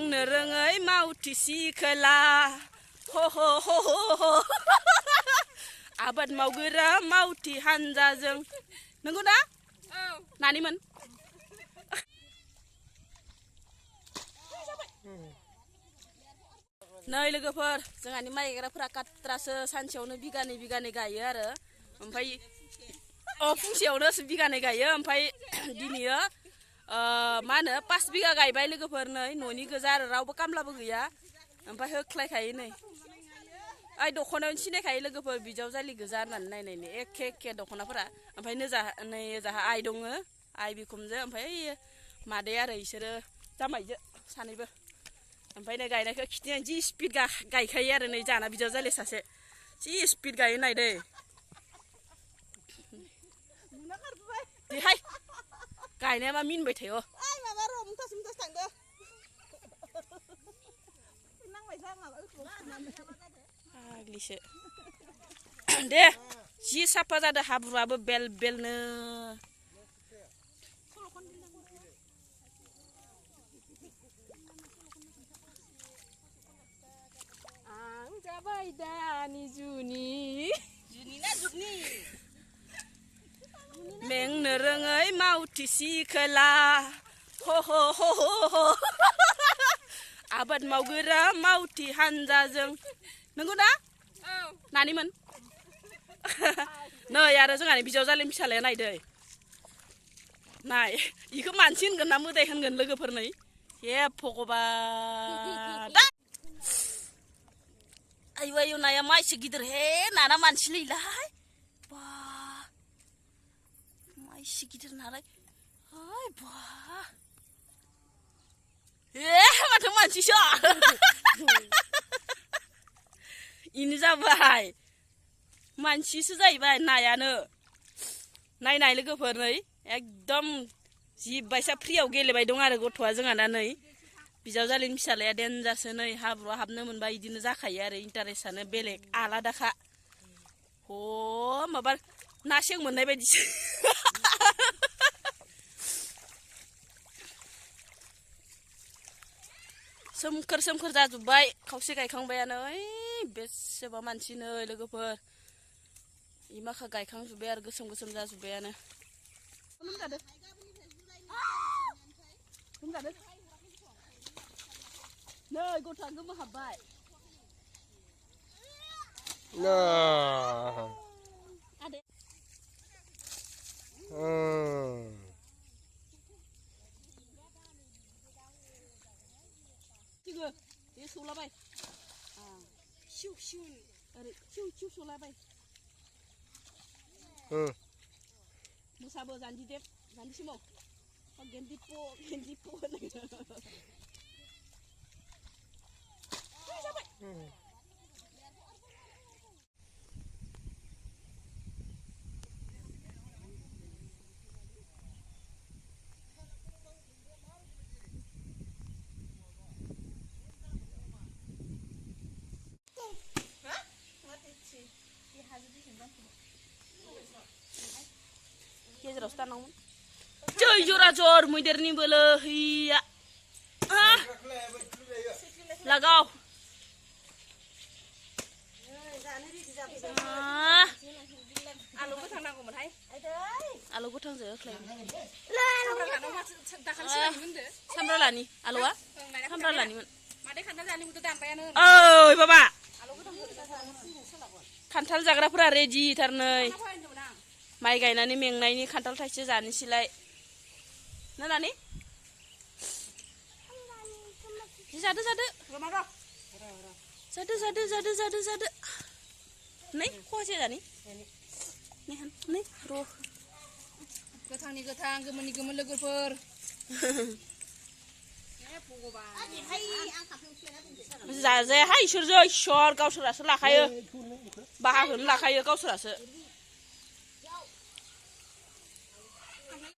मेंनो रोङै मावथि सिखोला हो हो हो हो आबाद मावग्रा मावथि हानजाजों नंगौ ना नानिमोन नै लोगोफोर जोंहानि माइ गायग्राफोरा काट्रासो सानसेयावनो बिगानै गायो आरो ओमफ्राय फुंसेयावनो बिगानै गायो ओमफ्राय दिनैयो मा होनो 5 बिगा गायबाय लोगोफोर नै न'नि गोजा आरो रावबो कामलाबो गैया ओमफ्राय होख्लायखायो नै ओइ दख'नायावनो सिनायखायो लोगोफोर बिजावजालि गोजा होननानै नायनायनि एखे दख'नाफोरा ओमफ्राय नै जाहा आइ दङ आइ बिखुमजो ओमफ्राय मादै आरो इसोरो जामाइजो सानैबो ओमफ्राय नै गायनायखौ खिथिनाय जि स्पिड गायखायो आरो नै जाना बिजावजालि सासे जि स्पिड गायो नायदै देहाय गायनाया मा मिनबाय थायो आग्लिसो दे जि साफा जादों हाब्रुआबो बेल बेलनो आं जाबाय दानि जुनि ना जुगनि मेंनो रोङै मावथि सिखोला हो हो हो हो आबाद मावग्रा मावथि हानजाजों नंगौ ना नानिमोन नै आरो जोंहानि बिजावजालिनि फिसालाया नायदै नाय इखौ मानसि होनगोन ना मोदाय होनगोन लोगोफोर नै हे भगबान आयु आयु नाया मा एसे गिदिर हे नाना मानसि लैलाय बा मा एसे गिदिर नालाय हाय बा ए माथो मानसिसो इनो जाबाय मानसिसो जाहैबाय नायानो नाय लोगोफोर नै एकदम जिबायसा फ्रियाव गेलेबाय दं आरो गथ'आ जोंहाना नै बिजावजालिनि फिसालाया देनजारसो नै हाब्रुआ हाबनो मोनबा इदिनो जाखायो आरो इन्टारेस्टआनो बेलेग आलादाखा ह माबा ना सें मोननाय बायदिसो सोमखोर जाजोब्बाय खावसे गायखांबायानो ओइ बेसेबा मानसि नै लोगोफोर इमाखा गायखांजोब्बाय आरो गोसोम जाजोब्बायानो नै गथ'आ गोमो हाबबाय बे सौलाबाय सिउ ओरै सिउ सौलाबाय मोसाबो जान्जि समाव गेन्दिप' गेजेरावसो दानांगौमोन जै जरा जर मैदेरनि बोलो हैया लागाव आलु गोथां नांगौमोनहाय आलु गोथांजो सामब्रालानि आलुआ सामब्रालानिमोन ओइ बाबा खान्थाल जाग्राफोरा रेडिथार नै माइ गायनानै मेंनायनि खान्थाल थाइसे जानोसैलाय ना नानि जादो नै खसे जानि नै र गोथांनि गोथां गोमोननि गोमोन लोगोफोर जाजायाहाय इसोर गावसोरासो लाखायो बाहागोनो लाखायो गावसोरासो